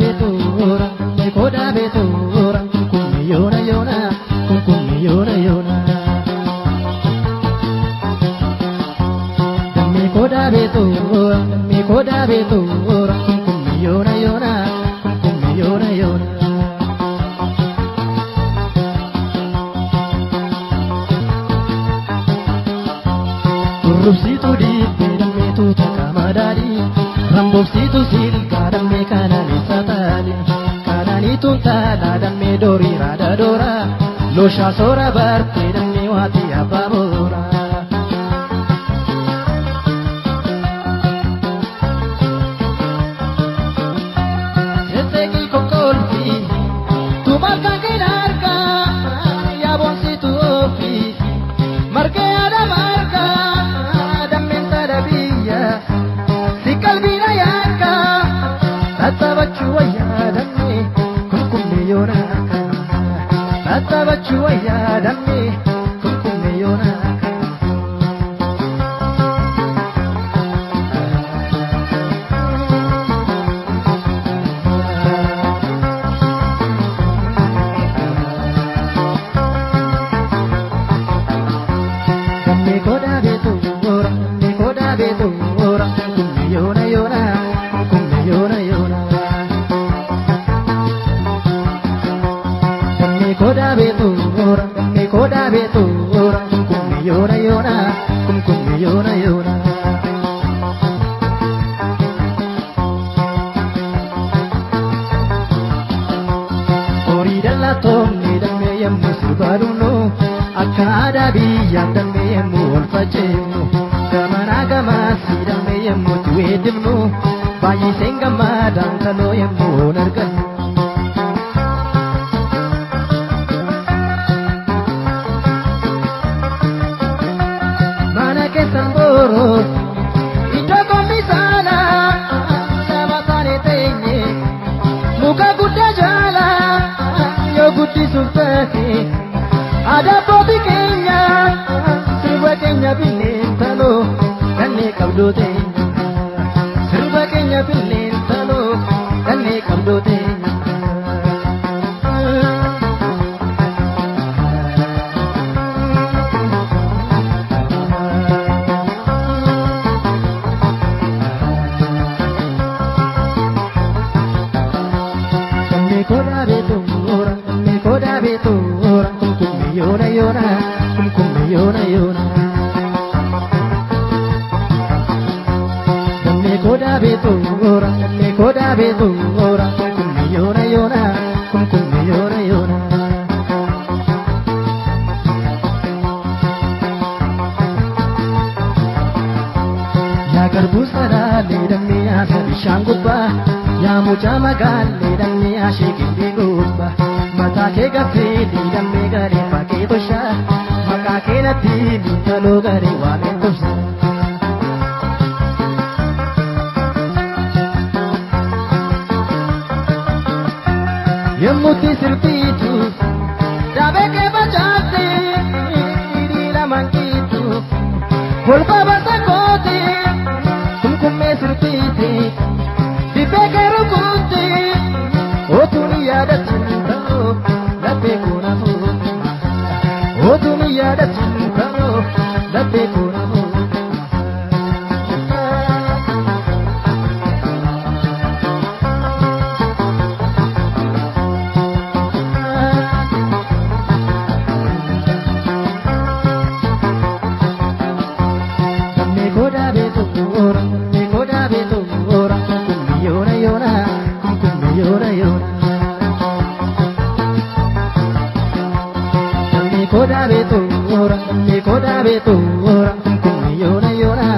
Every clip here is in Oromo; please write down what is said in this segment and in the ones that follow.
beetuura dammee koo beetuura kumkumme yoona yoona kumkumme yoona yoona. Dammee koo beetuura dammee koo beetuura kumkumme yoona yoona kumkumme yoona yoona. Rubsitu dibbee dammeetu takka madaali ramboobsitu silkaa dammee kanaan sataali kanaanii tuntaala dammee doorii raada doora looshaa soora bartee dammee waatii abbaa boora. Seseeqii kokkolfi tumaal kan keenya harkaa yaaboonsitu ofii margee adama harkaa. Qalbiina yaaka tattaabachuu wayyaa dammee kumkumme yoona kana tattaabachuu wayyaa dammee kumkumme yoona kana. Dammee koo beetuura dammee koo beetuura kumkumme yoona yoona kumkumme yoona yoona. Dammee koo beetuura dammee koo beetuura kumkumme yoona yoona kumkumme yoona yoona. Horii dallaa toomne dammee yemmuu sirbaa dhumnu akka aadaa biyyaaf dammee yemmuu ol faceefnu gamanaa gamaasii dammee yemmuu itti weeddifnu baay'iseen gammadaan kaloo yemmuu ol argannu. Mana keessan boroo iddoo qommisaanaa nama taane teenye muka guddaa jala yoo guddisuuf taate aadaa abbootii keenya sirba keenya binneen taloo kanneen qabdoo teenya sirba keenya binneen taloo kanneen qabdoo teenya. Dammee koo beetuura dammee koo beetuura kumkumme yoona yoona kumkumme yoona yoona. Dammee koo beetuura dammee koo beetuura kumkumme yoona yoona kumkumme yoona yoona. Yaa garbuu salaalee dammee yaasa bishaan gubbaa yaa mucaa magaalee dammee yaashee gindii gubbaa mataa kee gaffeetii dammee garee fakkee toshaa maqaa kee natti mintaloo garee waameen tobsa. Yemmuutti sirbiitu daabee kee facaaftee hiriira manqiitu kolfa basa kooti kumkummee sirbiiti dibbee kee rukutti otuun yaadatin ta'uu laphee koo fuute otuun yaadatin ta'uu laphee koo fuute. Dammee koo beetuura dammee koo beetuura kumkumme yoona yoona kumkumme yoona yoona. Dammee koo beetuura dammee koo beetuura kumkumme yoona yoona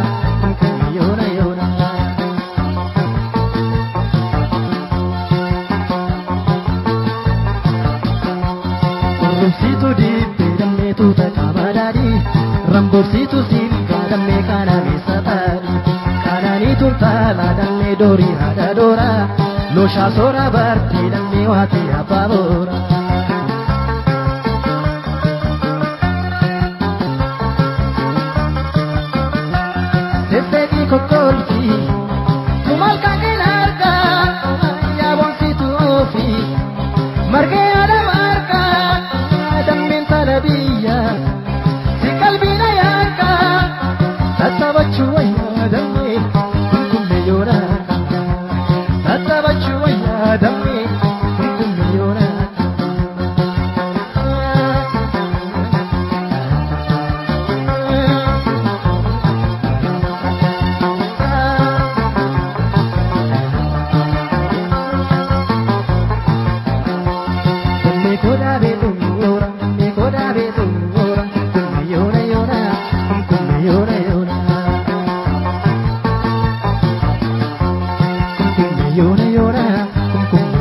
kumkumme yoona yoona. Rubsitu dibbee dammeetu takka madaali ramboobsitu silkaa dammee kanaan sataali kanaanii tuntaala dammee doorii haadha doora looshaa soora bartee dammee waatii abbaa boora. Sesseeqii kokkolfi tumaal kan keenya argaa yaaboonsitu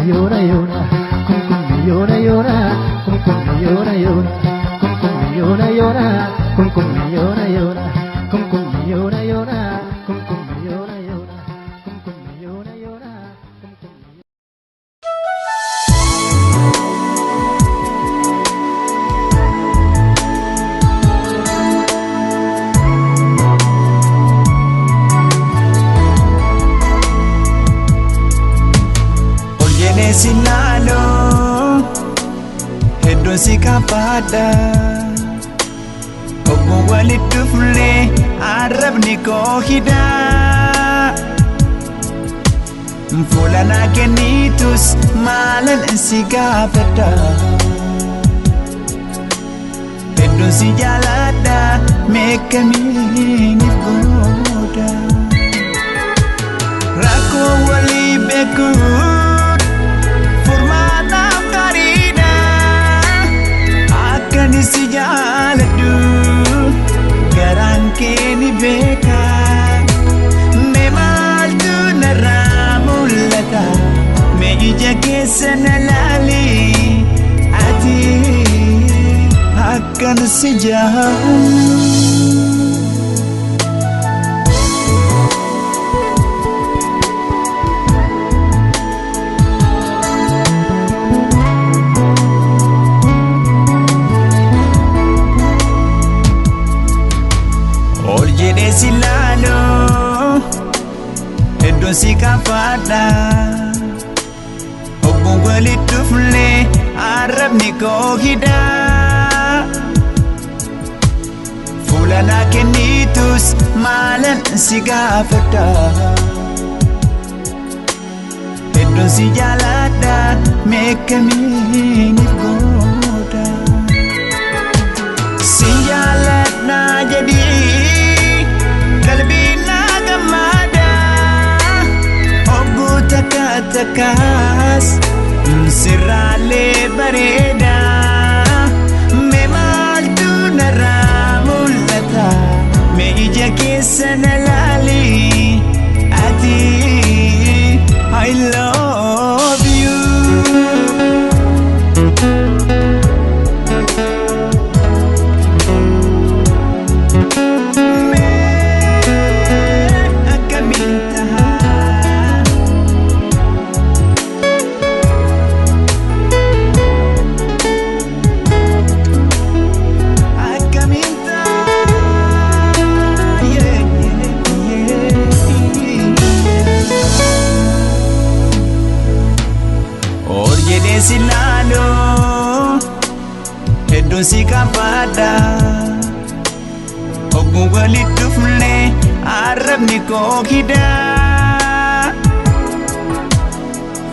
yoona yoona kumkummi yoona yoona kumkummi yoona yoona kumkummi yoona yoona kumkummi yoona yoona kumkummi yoona yoona kumkummi yoona yoona kumkummi yoona yoona kumkummi. Ol jedhee si laaloo hedduun si kafaadha. Obbo walitti dhufnee arrabni koo hidhaa. Fuula naa kennitus maalan si gaafadha. Hedduun si jaaladha meeqamiiniif gooda. Rakkoo walii beekuun furmaataaf gaariidha. Akka ani si jaaladhu garaan kee ni beeka. Mee maaltu narraa mul'ata? Mee ija keessa na laali. Ati akkan si jaalladhu. Ol jedhee si laaloo hedduun si kafaadha. Obboon walitti dhufnee arrabni koo hidhaa. Fuula naa kennitus maalan si gaafadha. Hedduun si jaaladha meeqamiiniif gooda. Si jaaladha jedhii qalbiin naa gammada. Ogguu takka takkaas sirraalee bareeda. Mee maaltu narraa mul'ata? Mee ija keessa na laali. Ati I love you. Mee akkamiin tahaa? Akkamiin tahaa? Yeah. Ol jedhee si laaloo hedduun si kafaadha. Ogguun walitti dhufnee arrabni koo hidhaa.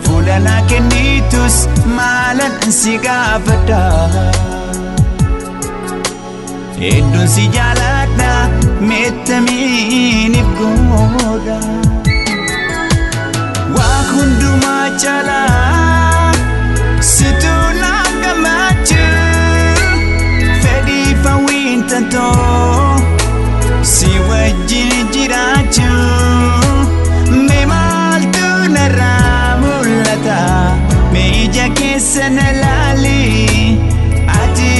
Fuula naa kennitus maalan si gaafadha. Hedduun si jaaladha meettamiiniif gooda. Waa hundumaa caalaa situ naaf gammachuu. Fedhii hawwiin tantoo si wajjin jiraachuu. Mee maaltu narraa mul'ata? Mee ija keessa na laali. Ati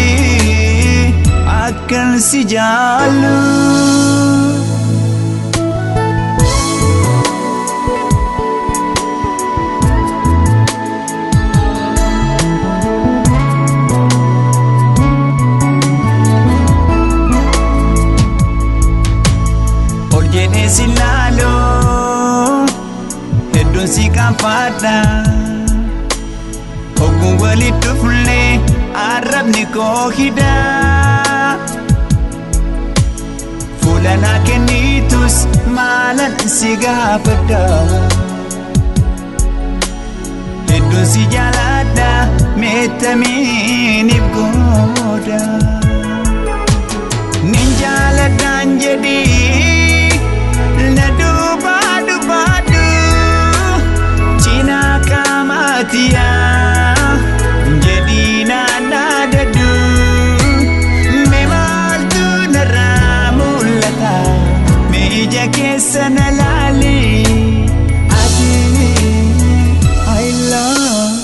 akkan si jaallu. Ol jedhee si laaloo hedduun si kafaadha. Ogguun walitti dhufnee arrabni koo hidhaa. Fuula naa kennitus maalan si gaafadha. Hedduun si jaaladha meettamiiniif gooda. Nin jaaladhaan jedhii na duubaa dubaadhu. Cinaa qaamaatiyaa jedhii na dhaadadhu. Mee maaltu narraa mul'ata? Mee ija keessa na laali. Ati I love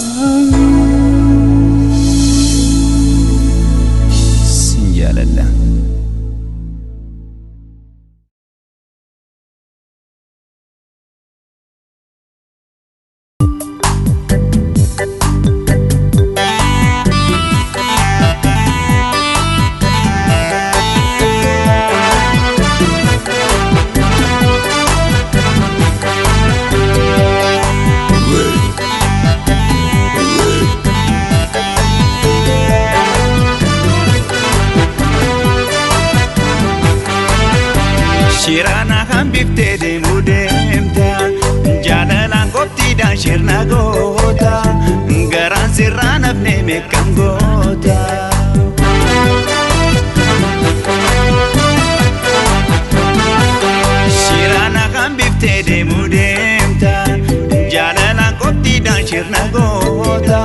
hambiftee deemuu deemta jaalalaan qophiidhaan shirna goota garaan sirraa nafne meeqam goota. Shirana hambiftee deemuu deemta jaalalaan qophiidhaan shirna goota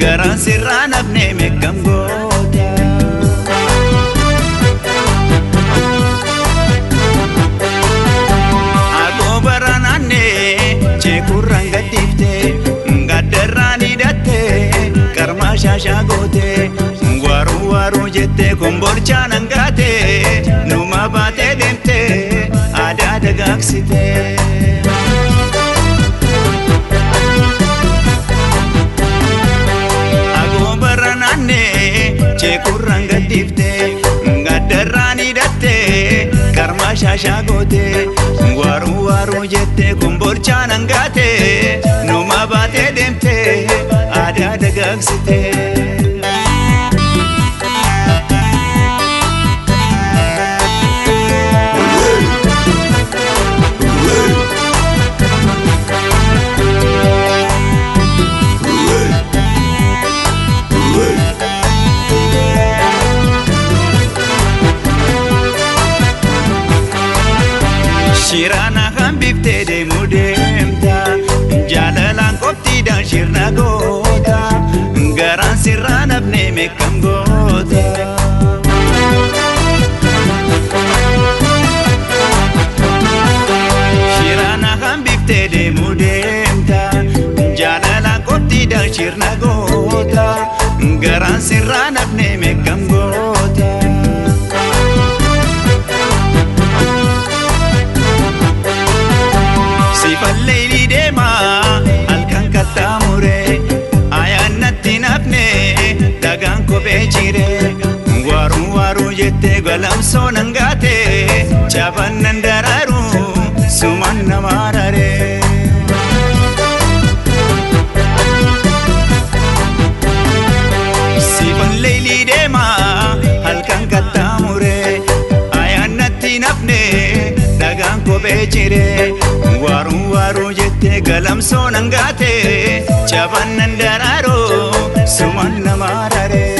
garaan sirraa nafne meeqam goota. Cheekurraan gadhiiftee gaddarraan hidhattee qarmaa shaashaa gootee waaruu waaruu jettee kombolchaa nangaatee numa baatee deemtee aadaa dagaagsitee. Agoobarra naannee cheekurraan gadhiiftee gaddarraan hidhattee qarmaa shaashaa gootee. Waaruu waaruu jettee kombolchaa nangaatee numa baatee deemtee aadaa dagaagsitee. Shirana hambiftee deemuu deemta jaalalaan qophiidhaan shirna goota garaan sirraa nafne meeqam goota. Shirana hambiftee deemuu deemta jaalalaan qophiidhaan shirna goota garaan sirraa nafne meeqam goota. Sifallee deemaa halkan kattaa-muree ayyaanatti nafne dhagaan kophee jiree waaruu waaruu jettee galamsoo nangaatee cabaan nan daraaruu sumaan nama raree. Sifallee deemaa halkan kattaa-muree ayyaanatti nafne dhagaan kophee jiree. Waaruu waaruu jettee galamsoo nangaatee cabaan nan daraaruu sumaan nama raree.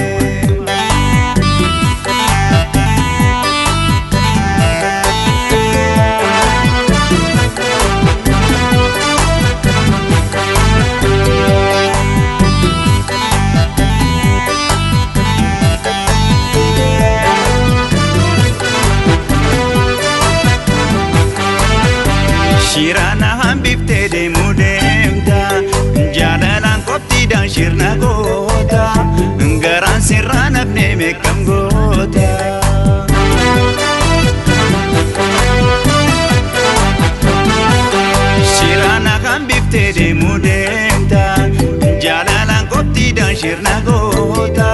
Shirana hambiftee deemuu deemta jaalalaan qophiidhaan shirna goota garaan sirraa nafne meeqam goota. Shirana hambiftee deemuu deemta jaalalaan qophiidhaan shirna goota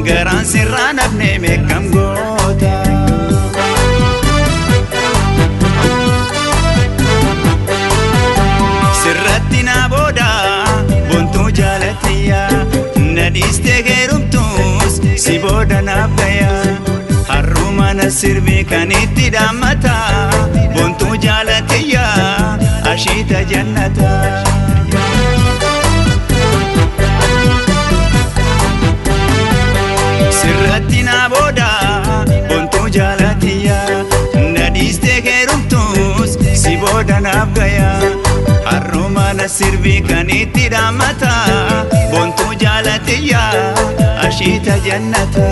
garaan sirraa nafne meeqam goota. Sirratti na booda bontuu jaalatiyya na dhiistee heerumtuus si booda naaf gaya har'uma na sirbi kan itti dhaammata bontuu jaalatiyya ashiita jannata. Sirratti na booda bontuu jaalatiyya na dhiistee heerumtuus si booda naaf gaya. Har'uma na sirbi kan itti dhaammata bontuu jaalatiyya ashiita jannata.